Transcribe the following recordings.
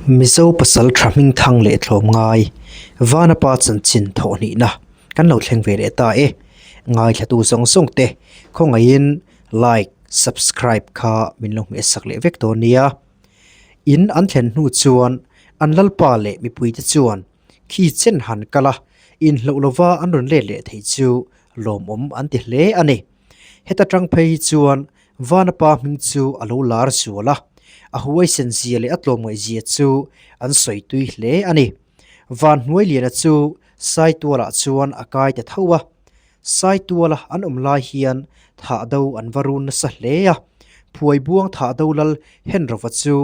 Mizo pasal tha hming thang leh tlawm ngai Vanapa chanchin thawh hnihna kan lo thleng ve leh ta e. Ngaithlatu zawng zawng te khawngaihin like, subscribe kha min lo hmeh sak leh vek dawn nia. In an thlen hnu chuan an lalpa leh mipuite chuan khi chen han kal a, inhloh lova an rawn let leh thei chu lawmawm an ti hle a ni. Heta tang phei hi chuan Vanapa hming chu a lo lar zual a, a huaisen zia leh a tlawmngaih zia chu an sawi tui hle a ni. Vanhnuailiana chu Saitualah chuan a kai ta tho a, Saituala an awm lai hian thahdo an va run nasa hle a, Phuaibuang thahdo lal Henrova chu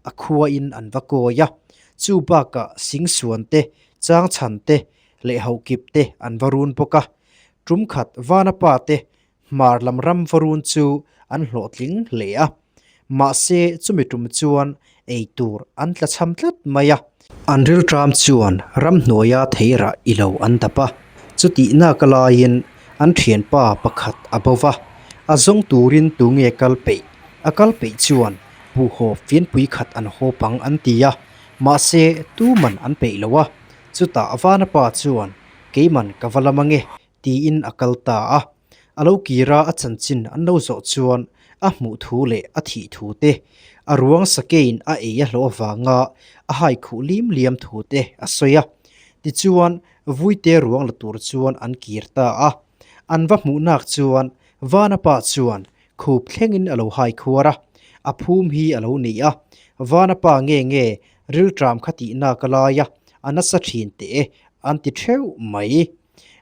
a khuain an va kawi a, chu bakah Singsuan te, Changchhan te leh Hauhkip te an va run bawk a. Tum khat Vanapa te hmar lam ram va run chu an hlawhtling hle a, mahse chumi tum chuan ei tur an tla chham tlat mai a. An rilṭam chuan ramhnuaia theirah i lo an dap a, chutih naka laiin an ṭhianpa pakhat a bo va, a zawng turin tunge kal peih? A kal peih chuan buhhawp fianpui khat an hawp ang an ti a, mahse tuman an peih lo a, chutah Vanapa chuan keiman ka va lam ange tiin a kal ta a. A lo kir a, a chanchin an lo zawh chuan a hmuh thu leh a thih thu te, a ruang sakein a ei a hlawh avanga a hai khuh lim liam thu te a sawi a. Tichuan, Vuite ruang la tur chuan an kir ta a. An va hmuh nak chuan Vanapa chuan khup thlengin a lo hai khuar a, a phum hi a lo ni a. Vanapa nge nge rilṭam kha tih nak a lai a, a nasa ṭhin teh e, an ti ṭheuh mai.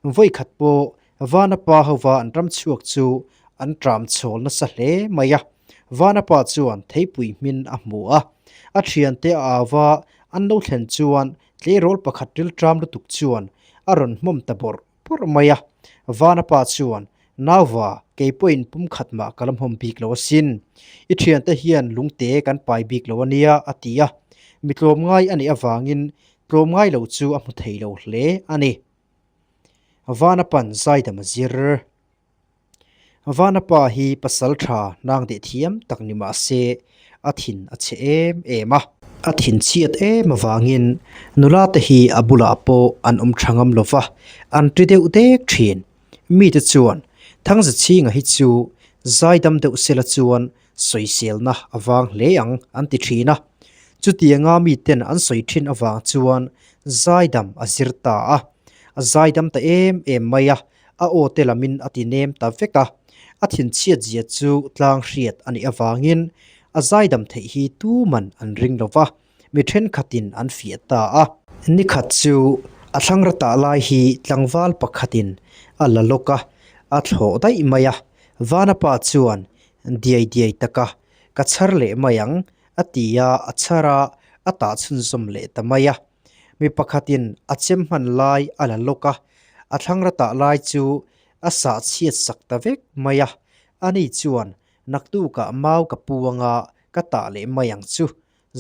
Vawikhat pawh Vanapa hova an ram chhuak chu an tram chhawl nasa hle mai a. Vanapa chuan theipui hmin a hmu a, a thiante a au a, an lo thlen chuan tleirawl pakhat rilṭam lutuk chuan a rawn hmawm ta bawrh bawrh mai a. Vanapa chuan, Nauva, kei pawhin pumkhat mah ka la hmawm bik lo asin. I thiante hian lungte kan pai bik lo a nia, a ti a. Mi tlawmngai a nih avangin Tlawmngai lo chu a hmu thei lo hle a ni. Vanapan zaidam a zir. Vanapa hi pasal tha nang deh thiam tak ni mah se a thin a chhe em em a. A thin chhiat em avangin nula te hi a bulah pawh an awm tha ngam lo va, an ri deuh dek thin. Mite chuan Thangzachhinga hi chu zaidam deuh sela chuan Sawiselna a vang hle ang an ti thin a. Chutianga miten an sawi thin avang chuan zaidam a zir ta a. A zaidam ta em em mai a, a aw te lamin a ti nem ta vek a. A thinchhiat zia chu tlang hriat a nih avangin a zaidam theih hi tuman an ring lo va, mi thenkhatin an fiah ta a. Nikhat chu a thlangra tah lai hi tlangval pakhatin a la lawk a, a thlawh daih mai a. Vanapa chuan Diai diai taka ka chhar leh mai ang, a ti a, a chhar a, a tah chhunzawm leh ta mai a. Mi pakhatin a chem hman lai a la lawk a, a thlangra tah lai chu a sah chhiat sak ta vek mai a. Ani chuan, Naktukah mau ka pu anga ka tah leh mai ang chu,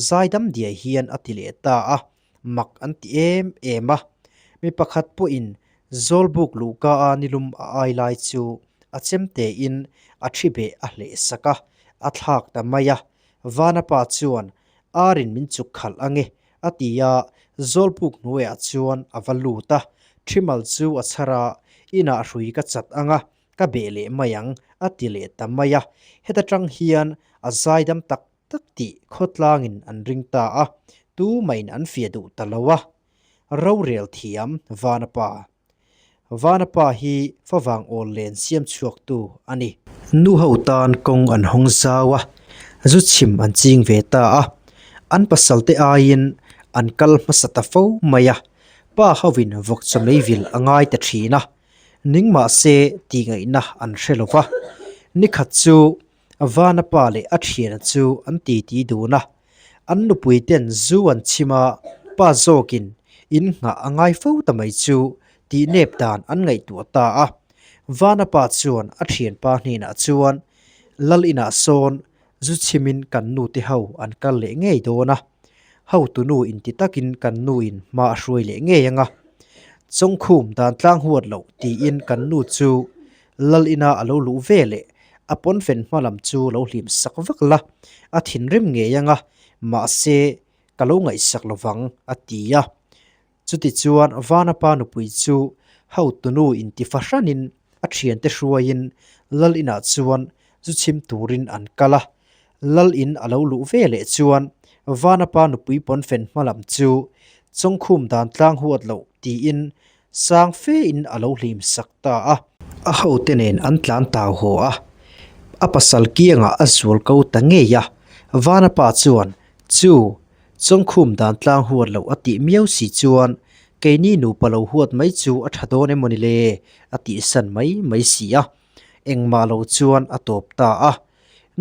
zaidam diai hian a ti leh ta a. Mak an ti em em a. Mi pakhat pawhin Zawlbuk luhka a nilum a ai lai chu a chemtein a thi beh a hleh sak a, a thlak ta mai a. Vanapa chuan, Arin min chuk khalh ange, a ti a, Zawlbuk hnuaiah chuan a va lut a. Thimal chu a chhar a, Inah hrui ka chat ang a, ka beh leh mai ang, a ti leh ta mai a. Heta tang hian a zaidam tak tak tih khawtlangin an ring ta a, tumahin an fiah duh ta lo a. Rorel thiam Vanapa Vanapa hi favang awl len siam chhuaktu a ni. Nu ho tan kawng an hawng zau a, zu chhim an ching ve ta a. An pasalte aiin an kal hmasa ta fo mai a, pa hovin vawk chawmei vil a ngai ta thin a, ning mahse tihngaihna an hre lo va. Nikhat chu Vana pa leh a thiana chu an titi dun a, an nupui ten zu an chhim a, pa zawkin in nghah a ngai fo ta mai chu tih nep dan an ngaihtuah ta a. Vana pa chuan a thianpa hnenah chuan, Lal inah sawn zu chhimin kan nu te ho an kal leh ngei dawn a, hotunu inti takin kan nu in hma a hruai leh ngei ang a, Chawngkhum dan tlang huat loh tiin kan nu chu Lal ina a lo luh ve leh a pawnfen hma lam chu lo hlim sak vak la, a thinrim ngei ang a, mahse, ka lo ngaihsak lovang, a ti a. Chutichuan Vanapa nupui chu hotunu inti fahranin a thiante hruaiin Lal inah chuan zu chhim turin an kal a. Lal in a lo luh ve leh chuan Vanapa nupui pawnfen hma lam chu Chawngkhum dan tlang huat loh tiin sang fein a lo hlim sak ta a. A hote nen an tlan tau haw a, a pasal kiangah a zual ko ta ngei a. Vanapa chuan chu Chawngkhum dan tlang huat loh a tih miau si chuan keini nupa lo huat mai chu a tha dawn emawni le a tihsan mai mai si a, engmah lo chuan a tawp ta a.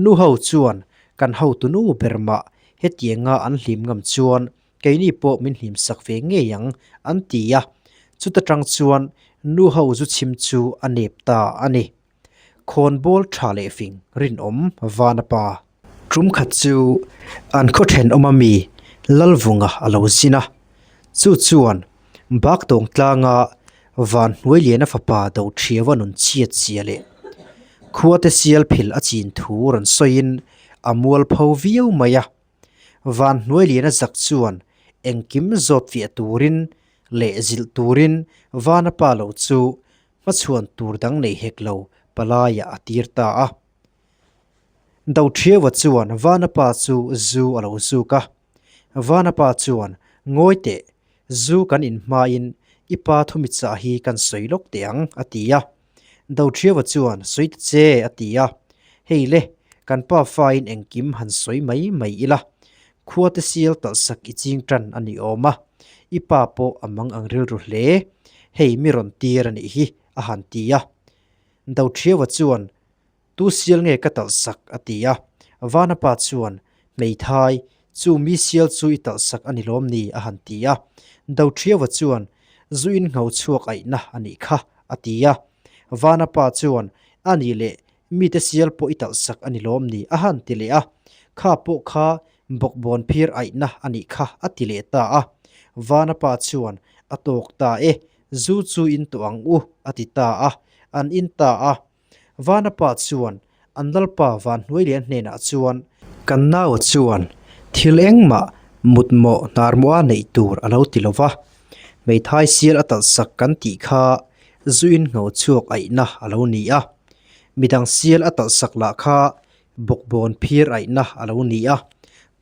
Nu ho chuan kan hotu nu ber mah hetianga an hlim ngam chuan keini pawh min hlim sak ve ngei ang an ti a, chuta tang chuan nu ho zu chhim chu a nep ta a ni. Khawnbawl tha leh fing rinawm van a pa. Tum khat chu an khaw thenawm a mi Lalvunga a lo zin a, chu chuan Baktawng tlanga van hnuai liana fapa do thiaua nun chhiat zia leh khuate sial phil a chin thu rawn sawiin a mualpho viau mai a. Van hnuai liana zak chuan engkim zawt fiah turin leh zilh turin Vana pa lo chu Hmachhuan tur dang nei hek lo palaiah a tir ta a. Doṭhiaua chuan Vanapa chu zu a lo zuk a. Vanapa chuan, Ngawi teh, zu kan in hmain i pa thumi chah hi kan sawi lawk teh ang, a ti a. Doṭhiaua chuan, Sawi ta che, a ti a. Hei le, kan pa fain engkim han sawi mai mai ila. Khuate sial talhsak i ching tan a ni awm a, i pa pawh a mang ang rilru hle. Hei mi rawn tir a nih hi, a han ti a. Doṭhiaua chuan, Tu sial nge ka talhsak? a ti a. Vana pa chuan, Hmeithai, chu mi sial chu i talhsak a ni lawm ni? a han ti a. Doṭhiaua chuan, Zu in ngho chhuak aihna a nih kha, a ti a. Vana pa chuan, A nih leh, Mite sial pawh i talhsak a ni lawm ni? a han ti leh a. Kha pawh kha bawkbawn phir aihna a nih kha a ti leh ta a. Vana pa chuan, A tawk ta e, zu chu in tawh ang u, a ti ta a. An in ta a. Vana pa chuan an lalpa Vanhnuailian hnenah chuan, Kan naua chuan thil engmah mutmawh hnarmawha neih tur a lo ti lo va, hmeithai sial a talhsak kan tih kha Zuin ngho chhuak aihna a lo ni a, midang sial a talhsak lah kha bawkbawn phir aihna a lo ni a,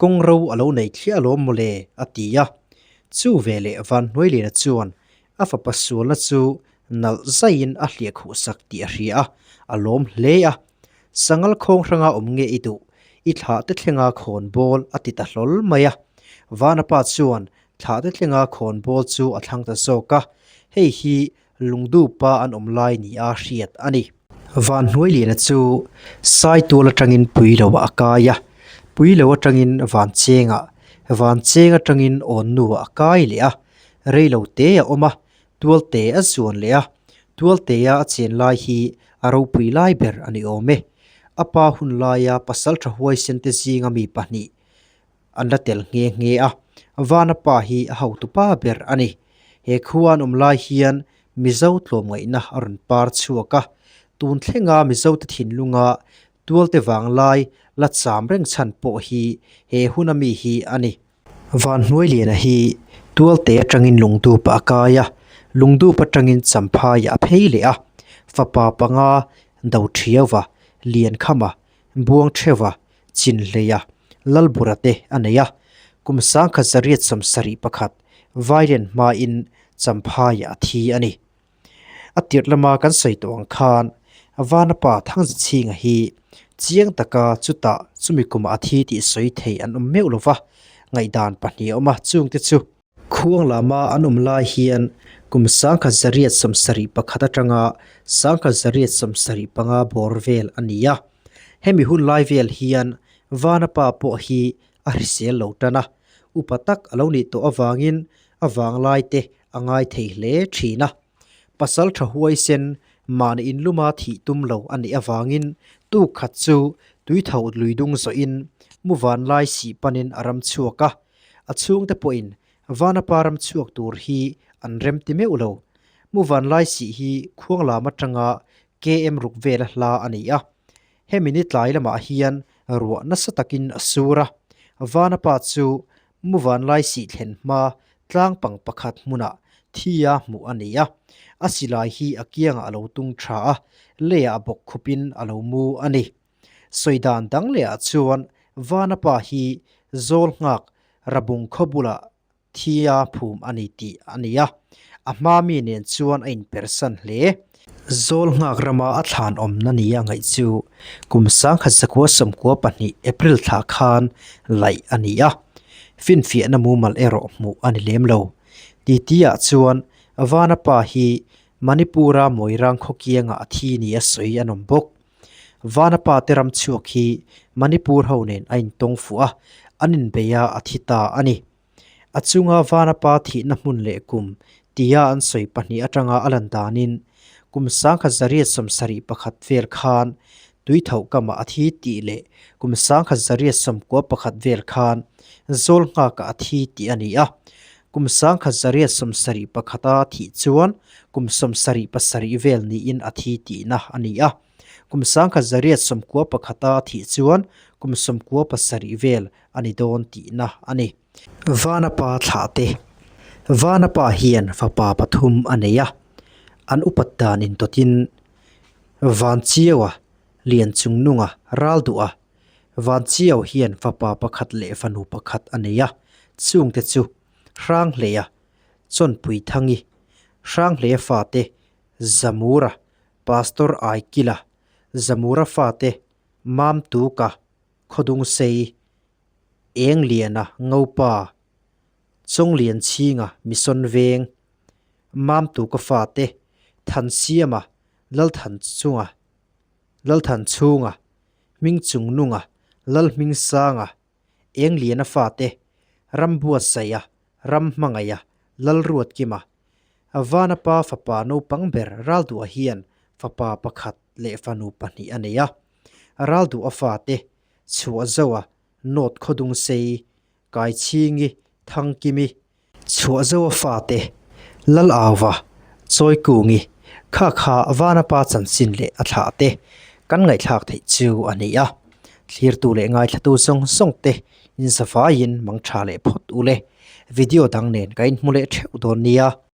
kawng ro a lo nei thliah alawm mawle a ti a. Chu veleh Vanhnuailiana chuan a fapa sualna chu nalh zaiin a hliah khuhsak tih a hria a, a lawm hle a. Sangal khawng hranga awm nge i duh, i thlah te thlenga khawn bawl a ti ta hlawl mai a. Vanapa chuan Thlah te thlenga khawn bawl chu a thlang ta zawk a, hei hi lungdupa an awm lai nia hriat a ni. Vanhnuailiana chu Saitual atangin Puiloah a kai a, Puilo atangin Vanchengah, Vancheng atangin Awnnuah a kai leh a, reilo te a awm a, Tualte a zuan leh a, Tualtea a chen lai hi a ropui lai ber a ni awm e. A pa hun laia pasaltha huaisen te zinga mi pahnih An la tel nghe nghe a, Vana pa hi a hotu pa ber a ni. He khua an awm lai hian Mizo tlawmngaihna a rawn par chhuak a, tun thlenga Mizote thinlunga tualte vanglai la cham reng chhan pawh hi he huna mi hi a ni. Vanhnuailiana hi tualte atangin Lungdup a kai a, Lungdup atangin Champhaiah a phei leh a, fapa panga Doṭhiauva, Liankhama, Buangṭheuva, Chinhleia, Lalbura te a nei a, kum sangkhat zariat sawmsarih pakhat Vailen hmain Champhaiah a thi a ni. A tirh lama kan sawi tawh ang khan Vanapa Thangzichhinga hi chiang taka chutah chumi kumah a thi tih sawi thei an awm meuh lo va, ngaihdan pahnih a awm a, chungte chu. Khuang lama an awm lai hian kum sangkhat zariat sawmsarih pakhat atanga sangkhat zariat sawmsarih panga bawr vel a ni a. Hemi hun lai vel hian Vanapa pawh hi a hrisel lo tan a, upa tak a lo nih tawh avangin a vanglai te a ngai thei hle thin a. Pasal tha huaisen mahni inluma thih tum lo a nih avangin tuk khat chu tuitho lui dung zawhin mu vanlai sih panin a ram chhuak a, A chhungte pawhin Vanapa ram chhuak tur hi an rem ti meuh lo. Mu vanlai sih hi Khuanglam atanga KM ruk vela hla a ni a. Hemi ni tlai lamah hian ruah nasa takin a sur a. Vanapa chu Muvanlai sih thlen hma tlang pang pakhat hmunah thia hmuh a ni a. A silai hi a kiangah a lo tung tha a, leiah bawk khupin a lo mu a ni. Sawi dan dang lehah chuan Vanapa hi zawl nghak Rabung khaw bulah Thia phum a ni tih a ni a, a hma mi nen chuan a inpersan hle. Zawl nghak rama a thlan awmna nia ngaih chu kum 1992 April thla khan laih a ni a, finfiahna mumal erawh hmuh a ni lem lo. Titi-ah chuan Vanapa hi Manipur-a Moirang khawkiangah a thi nia sawi an awm bawk. Vanapa te ram chhuak hi Manipur ho nen a intawng fuh a, an inbei a, a thi ta a ni. A chunga Vanapa thihna hmun leh kum tia an sawi pahnih atanga a lan danin kum 1971 vel khan Tuithoh kamah a thi tih leh kum 1991 vel khan Zawlnghakah a thi tih a ni a. Kum 1971 a thih chuan kum 77 vel niin a thi tihna a ni a. Kum 1991 a thih chuan kum 97 vel a ni dawn tihna a ni. Vanapa thlahte Vanapa hian fapa pathum a nei a, an upat dan intawtin Vanchiaua, Lianchungnunga, Ralduha, Vanchiau hian fapa pakhat leh fanu pakhat a nei a, chungte chu Hranghleia, Chawnpuithangi, Hranghleia fate Zamura, Pastor Aikila, Zamura fate Mamtuka, Khawdungsei, Engliana, Ngopa, Chawnglianchhinga, Mission Veng, Mamtuka fate Thansiama, Lalthanchunga, Lalthanchhunga, Hmingchungnunga, Lalhmingsanga, Engliana fate, Rambuatsaia, Ramhmangaia, Lalruatkima, Vanapa fapa naupang ber Ralduha hian fapa pakhat leh fanu pahnih a nei a. Ralduha fate, Chhuahzoa, North Khawdungsei, Kaichhingi, Thangkimi, Chhuahzoa fate, Lal Auva, Chawikungi, kha kha Vanapa chanchin leh a thlah te kan ngaihthlak theih chu a ni a. Thlirtu leh ngaithlatu zawng zawng te inzavaiin mangtha leh phawt ule. Video dang nen ka inhmu leh theuh dawn nia.